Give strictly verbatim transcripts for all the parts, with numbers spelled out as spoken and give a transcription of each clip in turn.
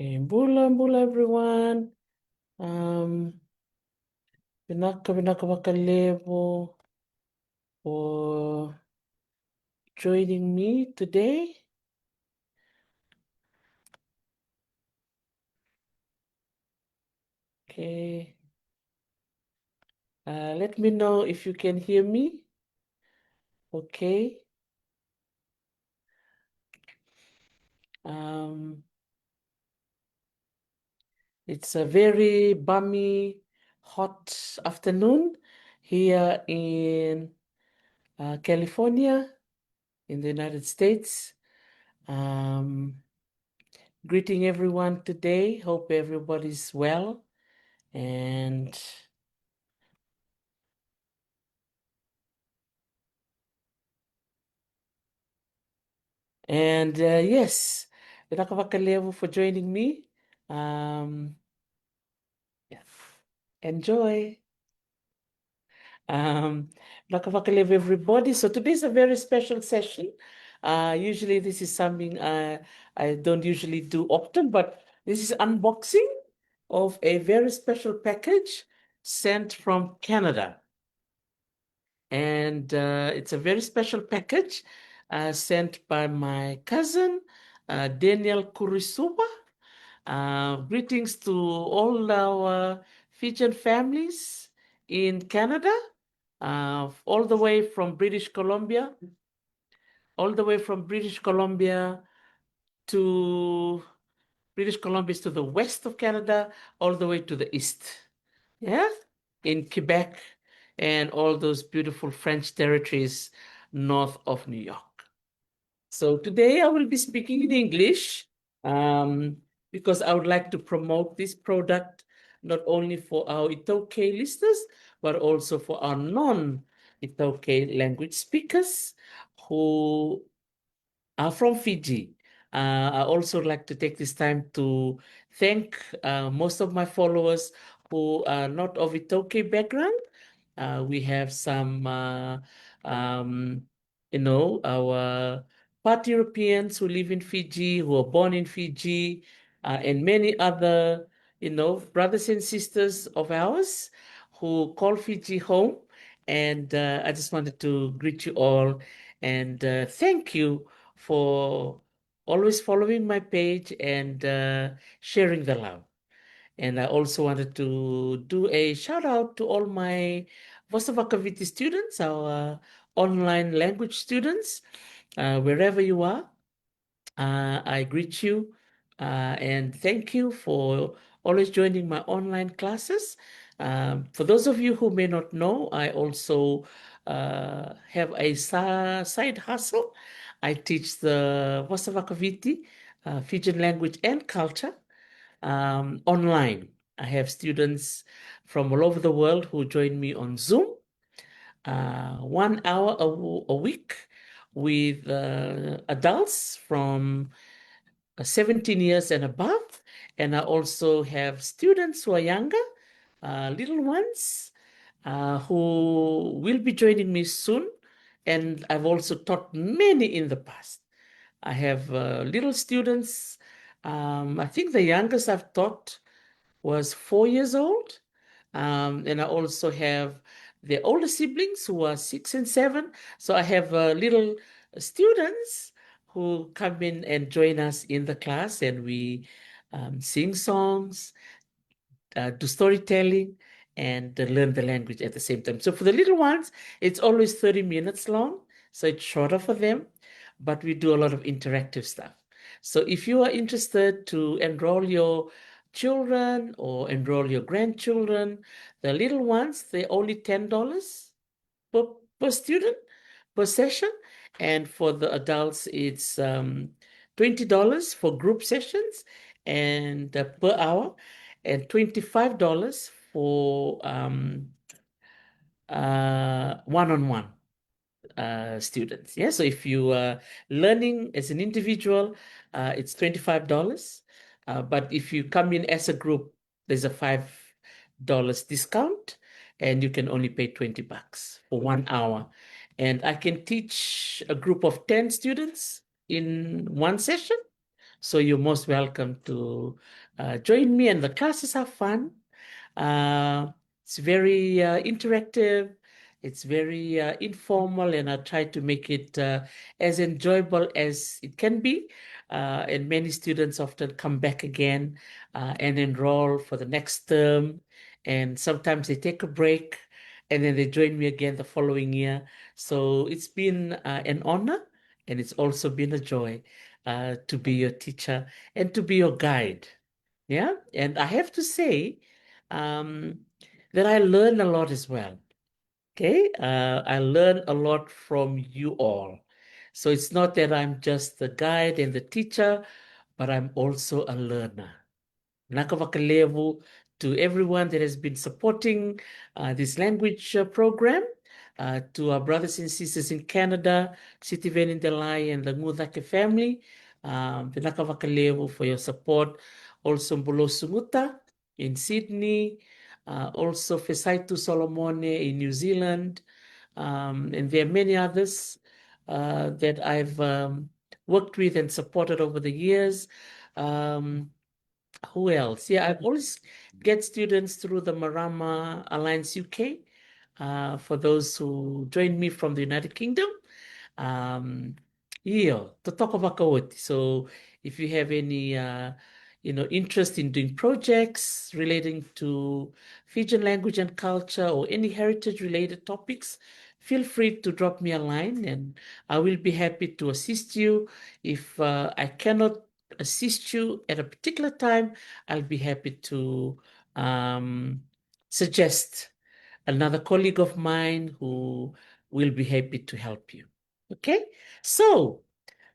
E bula, bula everyone. Um, vinaka, vinaka vakalevu for joining me today. Okay. Uh, let me know if you can hear me. Okay. Um, it's a very balmy, hot afternoon here in, uh, California, in the United States. Um, greeting everyone today. Hope everybody's well. And And, uh, yes, vinaka vakalevu for joining me. Um, yeah. Enjoy. Um, vinaka vakalevu, everybody. So today's a very special session. Uh, usually this is something I, I don't usually do often, but this is unboxing of a very special package sent from Canada. And, uh, it's a very special package, uh, sent by my cousin, uh, Daniel Kurisuba. Uh, greetings to all our Fijian families in Canada, uh, all the way from British Columbia, all the way from British Columbia to British Columbia is to the west of Canada, all the way to the east. Yeah? In Quebec and all those beautiful French territories north of New York. So today I will be speaking in English, um, because I would like to promote this product not only for our iTaukei listeners, but also for our non-iTaukei language speakers who are from Fiji. Uh, I also like to take this time to thank, uh, most of my followers who are not of iTaukei background. Uh, we have some, uh, um, you know, our part Europeans who live in Fiji, who are born in Fiji, uh, and many other, you know, brothers and sisters of ours who call Fiji home. And, uh, I just wanted to greet you all and, uh, thank you for always following my page and, uh, sharing the love. And I also wanted to do a shout out to all my Vosa Vakaviti students, our online language students, uh, wherever you are. Uh, I greet you, uh, and thank you for always joining my online classes. Um, for those of you who may not know, I also, uh, have a sa-, side hustle. I teach the Vosa Vakaviti, uh, Fijian language and culture, um, online. I have students from all over the world who join me on Zoom, uh, one hour a w-, a week with, uh, adults from, uh, seventeen years and above. And I also have students who are younger, uh, little ones, uh, who will be joining me soon. And I've also taught many in the past. I have, uh, little students. Um, I think the youngest I've taught was four years old. Um, and I also have the older siblings who are six and seven. So I have, uh, little students who come in and join us in the class, and we, um, sing songs, uh, do storytelling, and, uh, learn the language at the same time. So for the little ones, it's always thirty minutes long, so it's shorter for them, but we do a lot of interactive stuff. So if you are interested to enroll your children or enroll your grandchildren, the little ones, they're only ten dollars per, per student, per session. And for the adults, it's, um, twenty dollars for group sessions and, uh, per hour, and twenty-five dollars for, um, uh, one-on-one, uh, students. Yeah, so if you are learning as an individual, uh, it's twenty-five dollars. Uh, but if you come in as a group, there's a five dollars discount, and you can only pay twenty bucks for one hour. And I can teach a group of ten students in one session, So you're most welcome to uh, join me, and the classes are fun. Uh, it's very uh, interactive. It's very uh, informal, and I try to make it uh, as enjoyable as it can be. Uh, and many students often come back again uh, and enroll for the next term. And sometimes they take a break and then they join me again the following year. So it's been uh, an honor, and it's also been a joy uh, to be your teacher and to be your guide. Yeah. And I have to say um, that I learn a lot as well. Okay. Uh, I learn a lot from you all. So it's not that I'm just the guide and the teacher, but I'm also a learner. Vinaka vakalevu to everyone that has been supporting uh, this language uh, program, uh, to our brothers and sisters in Canada, Sitiveni Delai and the Gucake family. Um, vinaka vakalevu for your support. Also, Bulo Sumuta in Sydney, uh, also Fesaitu Solomone in New Zealand, um, and there are many others uh, that I've um, worked with and supported over the years. Um, who else? Yeah, I've always get students through the Marama Alliance U K. Uh, for those who joined me from the United Kingdom, um, io, totoka vakaoti. So if you have any, uh, you know, interest in doing projects relating to Fijian language and culture or any heritage-related topics, feel free to drop me a line, and I will be happy to assist you. If uh, I cannot assist you at a particular time, I'll be happy to um, suggest another colleague of mine who will be happy to help you. Okay, so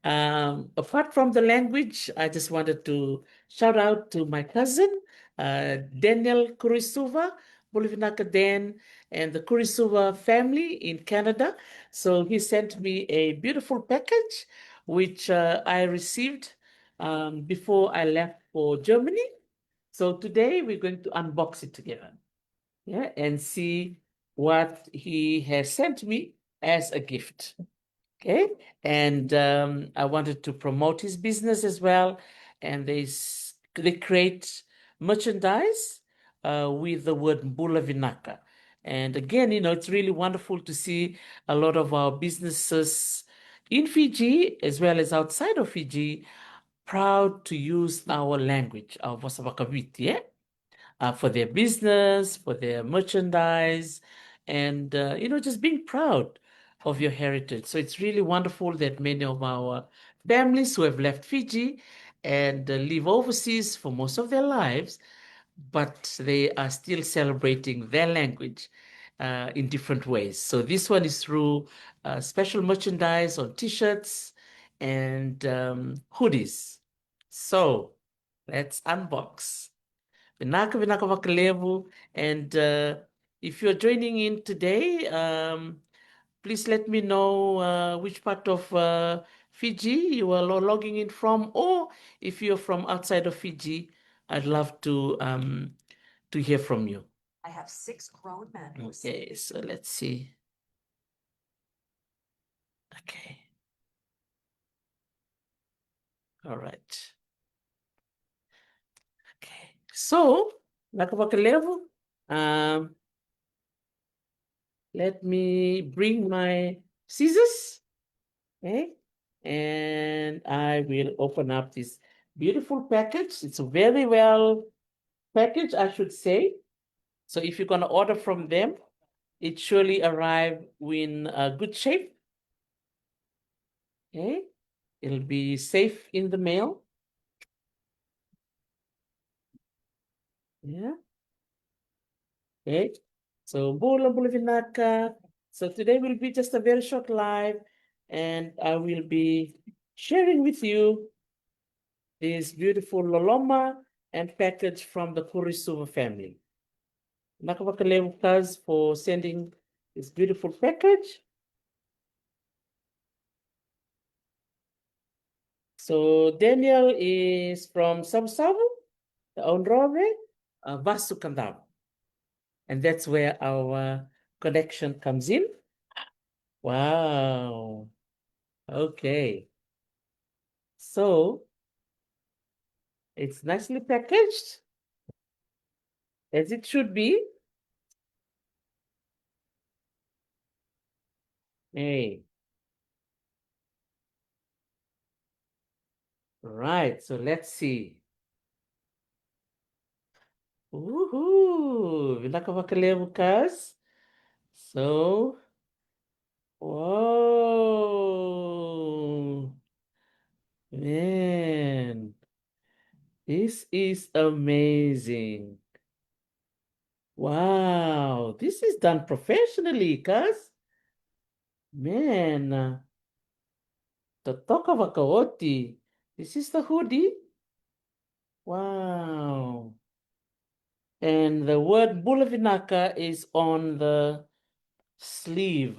um, apart from the language, I just wanted to shout out to my cousin, uh, Daniel Kurisuva, Bula vinaka Dan, and the Kurisuva family in Canada. So he sent me a beautiful package, which uh, I received um, before I left for Germany. So today we're going to unbox it together, yeah, and see what he has sent me as a gift. Okay, and um, I wanted to promote his business as well. And they s- they create merchandise uh, with the word Bula Vinaka. And again, you know, it's really wonderful to see a lot of our businesses in Fiji as well as outside of Fiji proud to use our language, our vosa vakaviti, eh? Uh, for their business, for their merchandise, and uh, you know, just being proud of your heritage. So it's really wonderful that many of our families who have left Fiji and uh, live overseas for most of their lives, but they are still celebrating their language uh, in different ways. So this one is through uh, special merchandise on T-shirts and um, hoodies. So let's unbox. Vinaka, vinaka vakalevu. And uh, if you're joining in today, um, please let me know uh, which part of uh, Fiji you are lo- logging in from, or if you're from outside of Fiji, I'd love to um, to hear from you. I have six grown men who Okay, so let's see. Okay. All right. Okay. So, vinaka vakalevu. Um, let me bring my scissors. Okay. And I will open up this beautiful package. It's very well packaged, I should say. So if you're going to order from them, it surely arrive in uh, good shape. Okay, it'll be safe in the mail. Yeah. Okay. So bula bula vinaka. So today will be just a very short live, and I will be sharing with you this beautiful loloma and package from the Kurisuva family. Vinaka vakalevu, cuz, for sending this beautiful package. So Daniel is from Savusavu, the Audrove, uh, Vasu Kadavu. And that's where our connection comes in. Wow. Okay. So It's nicely packaged, as it should be. Hey. Right, so let's see. Uhu, vinaka vakalevu, cuz. So, whoa. Man, this is amazing. Wow, this is done professionally, cuz. Man, uh, totoka vakaoti. This is the hoodie. Wow. And the word bula vinaka is on the sleeve.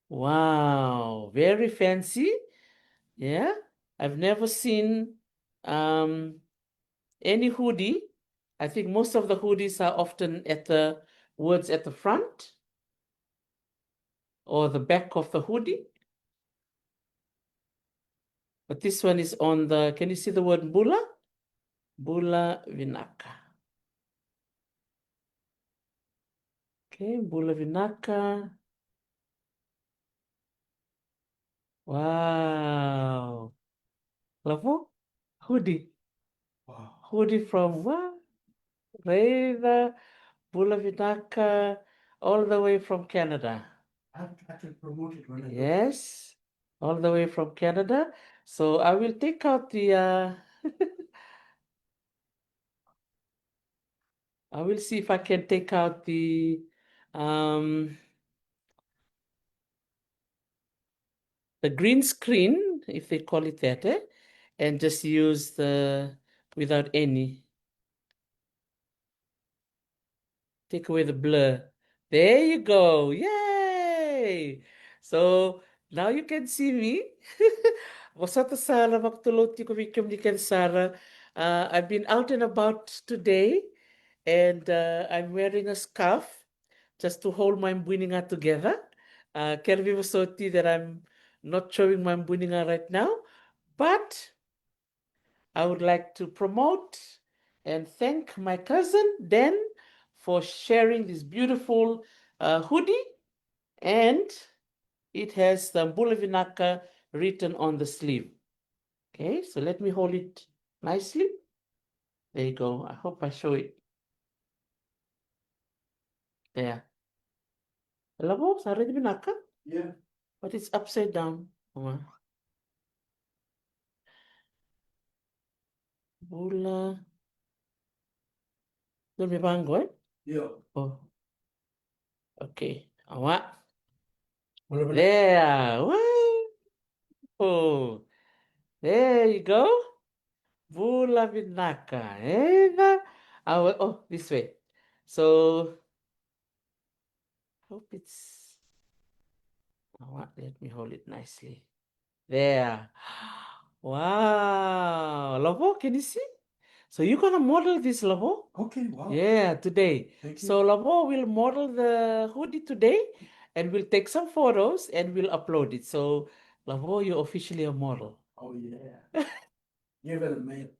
Wow, very fancy. Yeah, I've never seen, um, any hoodie. I think most of the hoodies are often at the words at the front or the back of the hoodie. But this one is on the, can you see the word bula? Bula vinaka. Okay, bula vinaka. Wow. Lavo? Hoodie. Wow. Hoodie from what? Raica, bula vinaka, all the way from Canada. I have to actually promote it when I go. Yes, all the way from Canada. So I will take out the, uh, I will see if I can take out the, um, the green screen, if they call it that, eh? And just use the, without any. Take away the blur. There you go. Yay! So now you can see me. Vosota sara, vakatulou tiko vei kemuni kece sara. Uh, I've been out and about today, and, uh, I'm wearing a scarf just to hold my buiniga together. Uh, kere veivosoti that I'm not showing my buiniga right now, but I would like to promote and thank my cousin Dan for sharing this beautiful, uh, hoodie, and it has the Bula Vinaka written on the sleeve. Okay, so let me hold it nicely. There you go. I hope I show it. There. Lavo, sa raica vinaka? Yeah. But it's upside down. Ova. Bula. Dua me vaqo, eh? Io. Oh. Okay. Ova. Bula, bula. There. Wow. Oh. There you go. Bula vinaka. Eh, na. Ah, oh, this way. So, hope it's, oh, wa-, let me hold it nicely. There. Wow. Lavo, can you see? So you're gonna model this, Lavo? Okay, wow. Yeah, today. Thank you. So Lavo will model the hoodie today, and we'll take some photos and we'll upload it. So Lavo, you're officially a model. Oh, yeah. Give it a minute.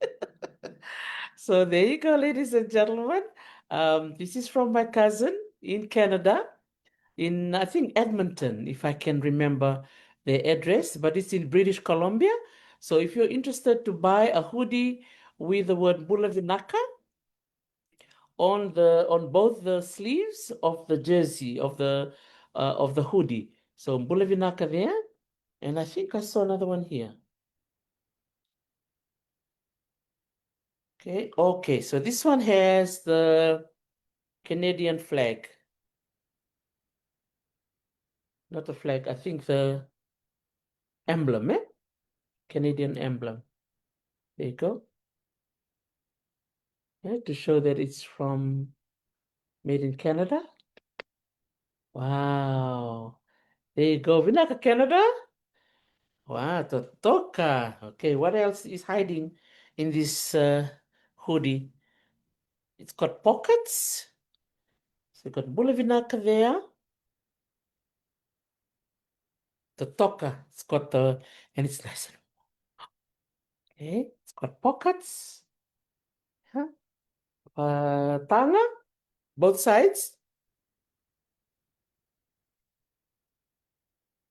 So there you go, ladies and gentlemen. Um, this is from my cousin in Canada, in, I think, Edmonton, if I can remember the address, but it's in British Columbia. So if you're interested to buy a hoodie with the word Bula Vinaka on the, on both the sleeves of the jersey, of the, uh, of the hoodie. So Bula Vinaka there, and I think I saw another one here. Okay, okay, so this one has the Canadian flag. Not the flag, I think the emblem, eh? Canadian emblem. There you go. Yeah, to show that it's from, made in Canada. Wow. There you go. Vinaka Canada. Wow, totoka. Okay, what else is hiding in this, uh, hoodie? It's got pockets. So you got Bula Vinaka there. Totoka. It's got the, and it's nice and warm. Okay, it's Got pockets. Huh? Uh, taga, both sides.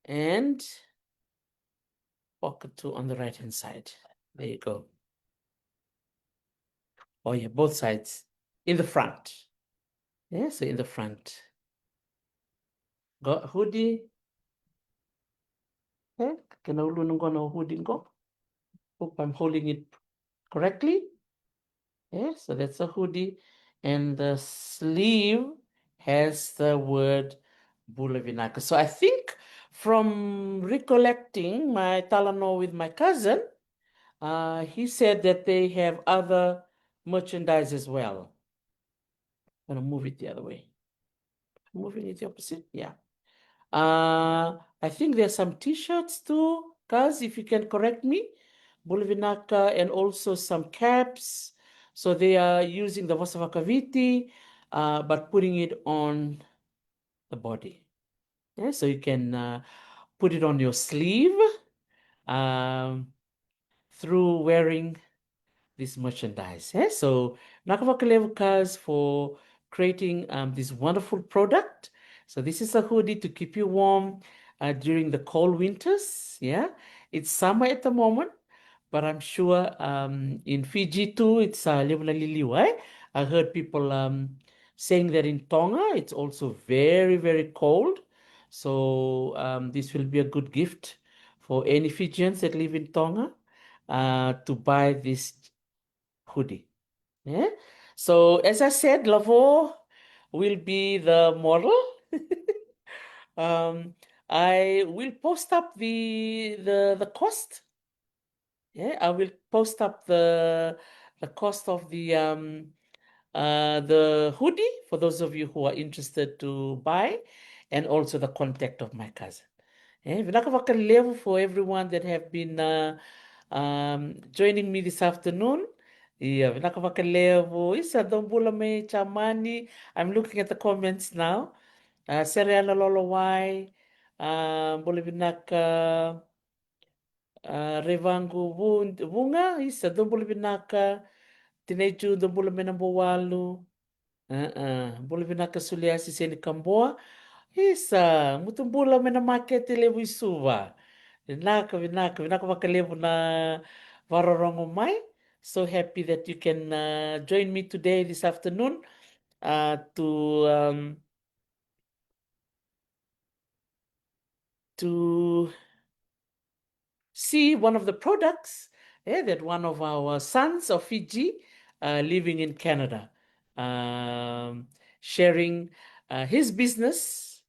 And pocket two on the right hand side. There you go. Oh yeah, both sides. In the front. Yeah, so in the front. Got hoodie. Okay, kena uluna qo na hoodie qo. Hope I'm holding it correctly. Yeah, so that's a hoodie. And the sleeve has the word Bula Vinaka. So I think from recollecting my talanoa with my cousin, uh, he said that they have other merchandise as well. I'm gonna move it the other way. Moving it the opposite, yeah. Uh, I think there's some t-shirts too, cuz if you can correct me, Bula Vinaka, and also some caps. So they are using the Vosa Vakaviti, uh, but putting it on the body. Yeah, so you can, uh, put it on your sleeve, um, through wearing this merchandise. Eh? So, vinaka vakalevu, cuz, for creating, um, this wonderful product. So this is a hoodie to keep you warm, uh, during the cold winters. Yeah, it's summer at the moment, but I'm sure, um, in Fiji too, it's, uh, levu na liliwa, eh? I heard people, um, saying that in Tonga, it's also very, very cold. So, um, this will be a good gift for any Fijians that live in Tonga, uh, to buy this hoodie. Yeah? So, as I said, Lavo will be the model. Um, I will post up the, the, the cost. Yeah, I will post up the, the cost of the, um, uh, the hoodie for those of you who are interested to buy, and also the contact of my cousin. Eh, vinaka vakalevu for everyone that have been, uh, um, joining me this afternoon. Ia, vinaka vakalevu. Isa, dou bula mai Jamani. I'm looking at the comments now. Uh, Sereana Lolowai, uh, bula vinaka. Uh, Revaqu Vu-, Vuga, isa, dou bula vinaka. Tinai Ju, dou bula mai Nabouwalu. Uh-uh. Bula vinaka Suliasi Seni Kaboa. Isa, mutu bula mai na makete levu i Suva. Vinaka, vinaka, vinaka vakalevu na vakarorogo mai. So happy that you can, uh, join me today, this afternoon, uh, to, um, to see one of the products, eh, that one of our sons of Fiji, uh, living in Canada, um, sharing, uh, his business,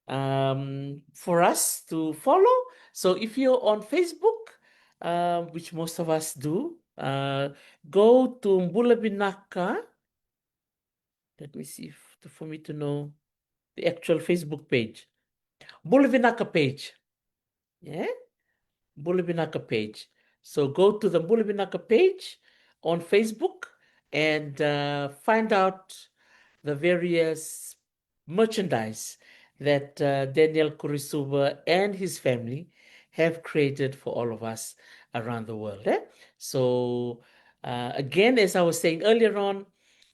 um, for us to follow. So if you're on Facebook, uh, which most of us do, uh, go to Bula Vinaka. Let me see if, to, for me to know the actual Facebook page. Bula Vinaka page. Yeah? Bula Vinaka page. So go to the Bula Vinaka page on Facebook and, uh, find out the various merchandise that, uh, Daniel Kurisuva and his family have created for all of us around the world, eh? So, uh, again, as I was saying earlier on,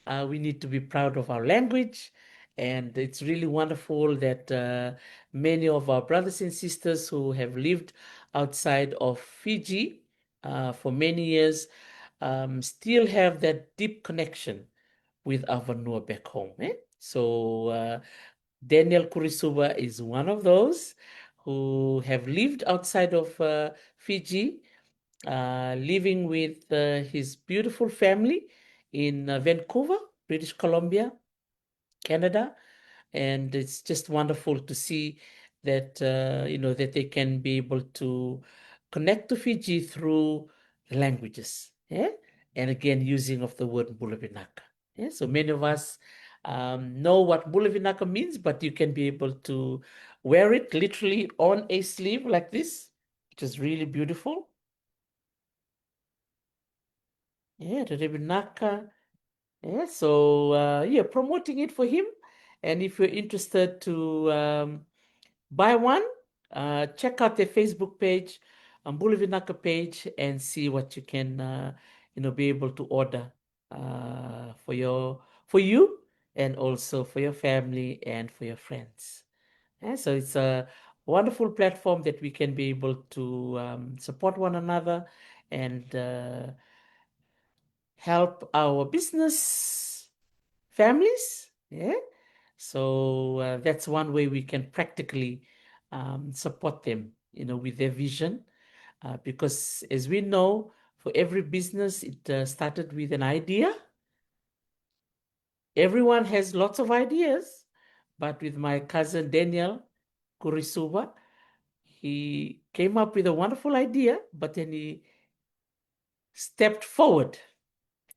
uh, we need to be proud of our language, and it's really wonderful that, uh, many of our brothers and sisters who have lived outside of Fiji, uh, for many years, um, still have that deep connection with our vanua back home, eh? So, uh, Daniel Kurisuva is one of those who have lived outside of, uh, Fiji, uh, living with, uh, his beautiful family in, uh, Vancouver, British Columbia, Canada. And it's just wonderful to see that, uh, you know, that they can be able to connect to Fiji through the languages, eh? And again, using of the word Bula Vinaka. Yeah, so many of us, um, know what Bula Vinaka means, but you can be able to wear it literally on a sleeve like this, which is really beautiful. Yeah, Rere Vinaka. Yeah, so, uh, yeah, promoting it for him. And if you're interested to, um, buy one, uh, check out their Facebook page, a Bula Vinaka page and see what you can, uh, you know, be able to order, uh, for your, for you, and also for your family and for your friends. Yeah, so it's a wonderful platform that we can be able to, um, support one another and, uh, help our business families. Yeah. So, uh, that's one way we can practically, um, support them, you know, with their vision. Uh, because as we know, for every business, it, uh, started with an idea. Everyone has lots of ideas, but with my cousin Daniel Kurisuva, he came up with a wonderful idea, but then he stepped forward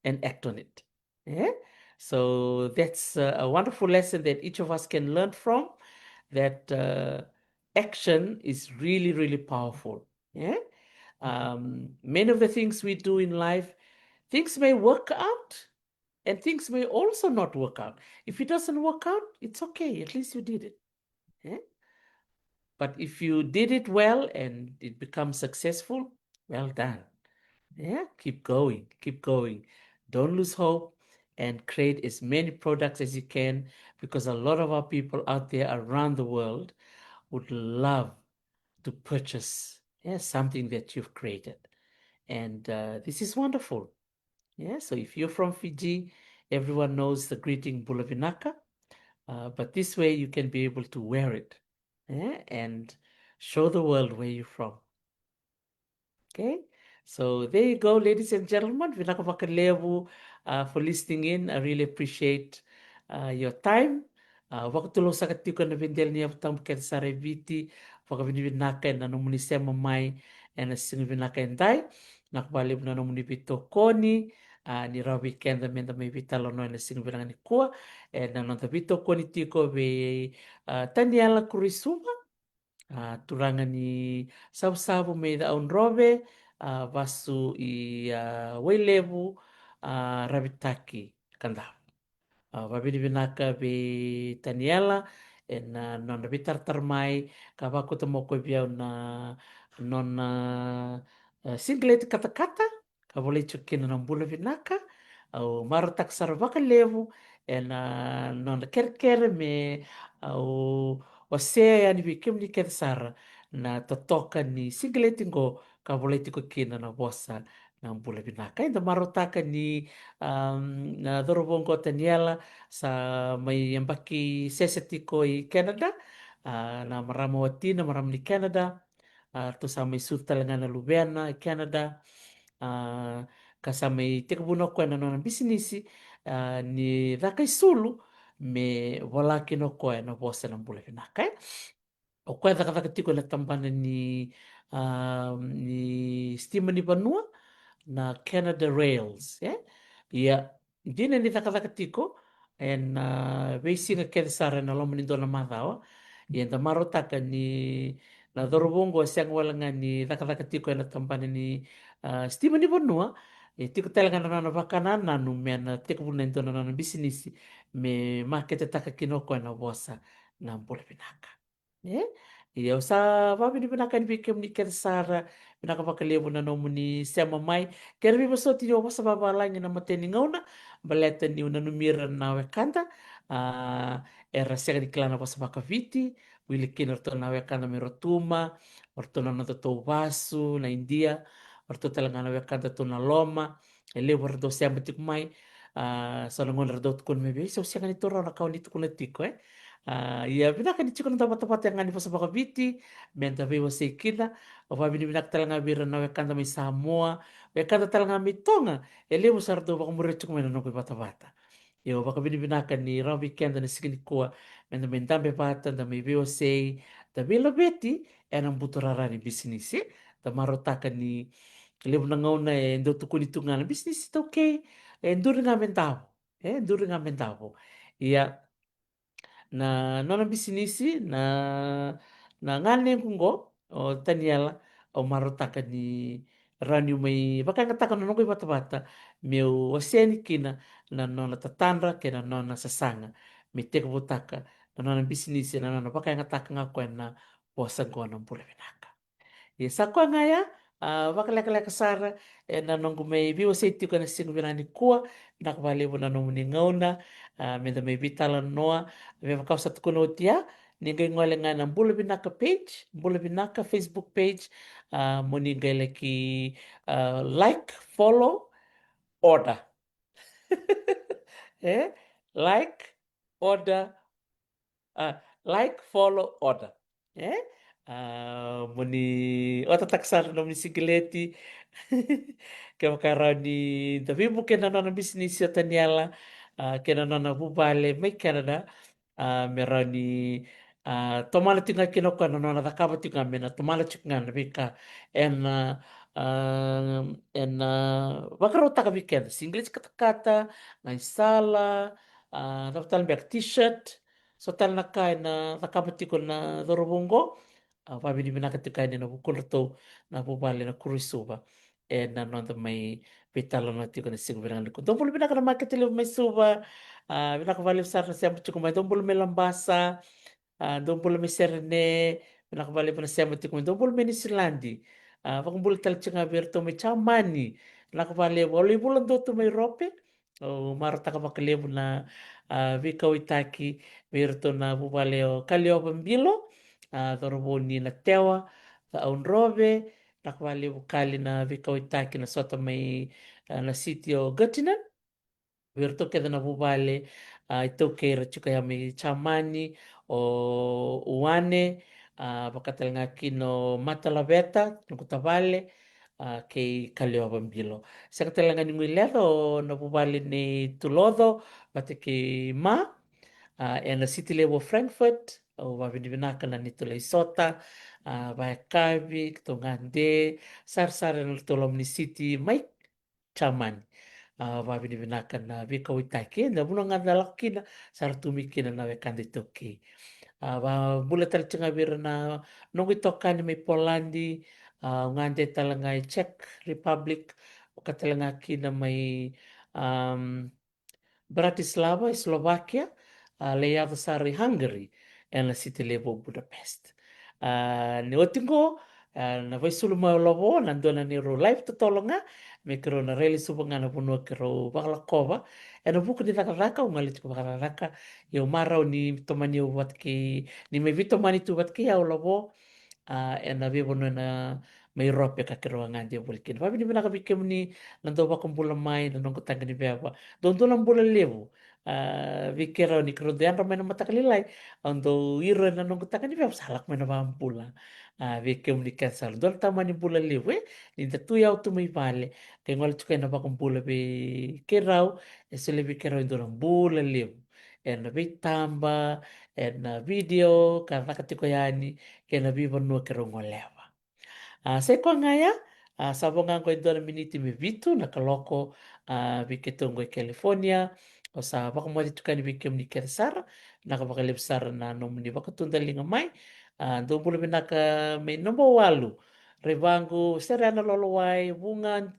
and act on it. Yeah? So that's a, a wonderful lesson that each of us can learn from, that, uh, action is really, really powerful. Yeah? Um, many of the things we do in life, things may work out and things may also not work out. If it doesn't work out, it's okay. At least you did it. Yeah? But if you did it well and it becomes successful, well done. Yeah, keep going, keep going. Don't lose hope and create as many products as you can, because a lot of our people out there around the world would love to purchase, yeah, something that you've created. And, uh, this is wonderful. Yeah, so if you're from Fiji, everyone knows the greeting Bula Vinaka, uh, but this way you can be able to wear it, yeah, and show the world where you're from. Okay, so there you go, ladies and gentlemen. Vinaka vakalevu, uh, for listening in. I really appreciate, uh, your time. Uh, vakatulou saka tiko ena veidela ni yavu tabu kece sara e Viti. Vakavinavinaka ena nomuni sema mai ena siga vinaka edai. Vinaka vakalevu na nomuni veitokoni, uh, ni rawa vei keda meda mai veitalanoa ena siga vinaka nikua. Ena noda veitokoni tiko vei, uh, Taniela Kurisuva, a, turaga ni Savusavu mai Cakaudrove, a, vasu i, a, Wailevu, a, Ravitaki, Kadavu. A, vakavinavinaka vei Taniela ena, a, nona veitaratara mai, ka vakauta mai o koya vei au na nona, a, singlet katakata, ka volai tiko kina na Bula Vinaka. Au marautaka sara vakalevu ena, a, nona kerekere me au wasea yani vei kemuni kece sara na totoka ni singlet qo ka volai tiko kina na vosa na Bula Vinaka. Eda marautaka ni, um, na cauravou qo Taniela sa mai yabaki sese tiko i Canada, a, na marama watina, marama ni Canada, a, ratou sa mai sucu tale ga na luvena e Canada, a, ka sa mai tekivuna o koya na nona bisinisi, a, ni caka isulu me vola kina o koya na vosa na Bula Vinaka, e. O koya cakacaka tiko ena tabana ni, a, ni sitima ni vanua, na Canada Rails, e. Ia, dina ni cakacaka tiko ena, a, veisiga kece sara ena loma ni dua na macawa. Ia eda marautaka ni na cauravou qo e sega wale ga ni cakacaka tiko ena tabana ni, a, sitima ni vanua, e tiko tale ga na nona vakanananu me na tekivuna e dua na nona bisinisi me maketetaka kina o koya na vosa na Bula Vinaka. E? Ia au sa vakavinavinaka yani vei kemuni kece sara, vinaka vakalevu na nomuni sema mai. Kena veivosoti ni au vosa vavalagi na imatai ni gauna, baleta niu nanumi ira na wekada, a, era sega ni kila na vosa vakaviti, wili kina o ratou na wekada mai Rotuma, o ratou na nodatou vasu na Idia, o ratou tale ga na wekadatou na loma, e levu era dau sema tiko mai, a, so na gauna era dau tukuna mai vei au, se au sega ni taura na ka o ni tukuna tiko, e. A, ia vinaka ni tiko na noda vatavata ga ni vosa vakaviti, meda veiwasei kina. Au vakavinavinaka tale ga vei ira na wekada mai Samoa, wekada tale ga mai Toga, e levu sa ra dau vakamuria tiko mai na noqu ivatavata. Ia au vakavinavinaka ni rawa vei keda na siga nikua meda mai dabe vata, da mai veiwasei, da veilaveti ena buturara ni bisinisi. Da marautaka ni levu na gauna e dau tukuni tu ga na bisinisi taukei, e duri ga me davo, e duri ga me davo. Ia na nona bisinisi, na, na ganequ qo, o Taniela, au marautaka ni rawa niu mai vakayagataka na noqu ivatavata meu wasea yani kina na nona tatadra kei na nona sasaga me tekivutaka na nona bisinisi, na nona vakayagataka ga o koya na vosa qo na Bula Vinaka. Ia sa koya ga ya, a, vakalekaleka sara ena noqu mai veiwasei tiko ena siga vinaka nikua. Vinaka vakalevu na nomuni gauna, a, meda mai veitalanoa. Me vaka au sa tukuna oti ya, ni qai gole ga ena Bula Vinaka page, Bula Vinaka Facebook page, a, mo ni qai laki, a, like, follow, order. E? Like, order, a, like, follow, order. E? A, mo ni otataka sara na nomuni sigileti. Kevaka e rawa ni da veivuke na nona bisinisi o Taniela, a, kei na nona vuvale mai Canada, a, me rawa ni, a, tomana tiko ga kina o koya na nona cakava tiko ga, me na tomana tiko ga na veika ena, a, ena vakarautaka vei keda, sigileti katakata, na isala, a, cava tale beka, t-shirt, so tale na ka ena cakava tiko na cauravou oqo. A, vavinavinaka tiko yani ena vukudratou na vuvale na Kuro i Suva ena noda mai veitalanoa tiko na siga vinaka nikua. Dou bula vinaka na makete levu mai Suva. A, vinaka vakalevu sara na sema tiko mai. Dou bula mai Labasa. A, dou bula mai Serene. Vinaka vakalevu na sema tiko mai. Dou bula mai Niusiladi. A, vakabula tale tiko ga vei iratou mai Jamani. Vinaka vakalevu. Au lai vula dua tu mai Rope. Au marautaka vakalevu na, a, veikauaitaki vei iratou na vuvale o Kaliova Bilo, a, cauravou ni Natewa, Cakaudrove. Vinaka vakalevu Kali na veikauaitaki na sota mai, a, na siti o Göttingen. Vei iratou kece na vuvale, a, iTaukei era tiko ya mai Jamani, o Uane, a, vaka tale ga kina o Matalaveta, noqu tavale, a, kei Kaliova Bilo. Sega tale ga ni guileca o na vuvale nei Tuloco vata kei Ma, a, ena siti levu o Frankfurt. Au vavinavinaka na neitou lai sota, a, vakayakavi, keitou gade sarasara ena nodratou loma ni siti mai Jamani. A, vavinavinaka na veikauaitaki, ena vanua ga da lako kina, sa ra tu mai kina na wekada iTaukei. A, vabula tale tiko ga vei ira na noqu itokani mai Poladi, a, au gade tale ga i Czech Republic, vaka tale ga kina mai, am, Bratislava i Slovakia, a, lai yaco sara i Hungary, ena siti levu o Budapest. A, ni oti qo, a, na vaisulu mai o Lavo, na dua na neirau live totolo ga, me keirau na rai lesuva ga na vanua keirau vakalakova. Ena vuku ni cakacaka, au gole tiko vakacakacaka, ia au marau ni tomani au vata kei, ni mai veitomani tu vata kei au o Lavo, a, ena veivanua ena mai Europe ka keirau a gade voli kina. Vavinavinaka vei kemuni na dau vakabula mai na noqu taqa ni veva. Dou dua na bula levu, a, vei keirau ni keirau dau yadra mai na mataka lailai. Au dau iro ena noqu taqa ni veva, sa lako mai na vakabula. A, vei kemuni kece sa dua na tamani bula levu, e? Ni da tu yau tu mai vale, qai gole tiko ena vakabula vei keirau, e solia vei keirau e dua na bula levu. Ena veitaba, ena video, ka caka tiko yani, kei na veivanua keirau goleva. A, sa i koya ga ya, a, sa vo ga qo e dua na miniti me vitu na kaloko, a, vei keitou qo i California. Au sa vakamoce tiko yani vei kemuni kece sara, vinaka vakalevu sara na nomuni vakatudaliga mai. A, dou bula vinaka mai Nobowalu, Revaqu, Serena Lolowai, Vuga,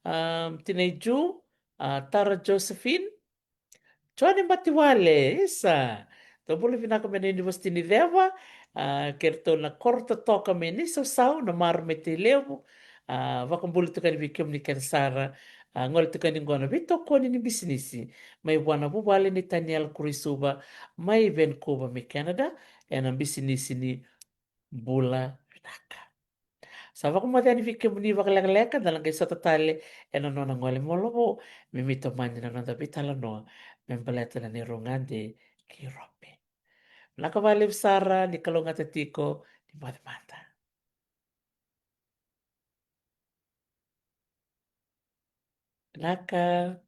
a, Tinai Ju, a, Tara Josephine, Jone Batiwale, isa. Dou bula vinaka mai na University ni Ceva, a, kei ratou na koro totoka mai Naisausau, na Maro mai Tailevu, a, vakabula tiko yani vei kemuni kece sara, a, gole tiko yani qo na veitokoni ni bisinisi mai vua na vuvale nei Taniela Kureisuva mai Vancouver mai Canada, ena bisinisi ni Bula Vinaka. Sa vakamoce yani vei kemuni vakalekaleka, da na qai sota tale ena nona gole mai o Lavo, me mai tomani na noda veitalanoa me baleta na neirau gade ki Europe. Vinaka vakalevu sara, ni kalougata tiko, ni moce mada. Vinaka.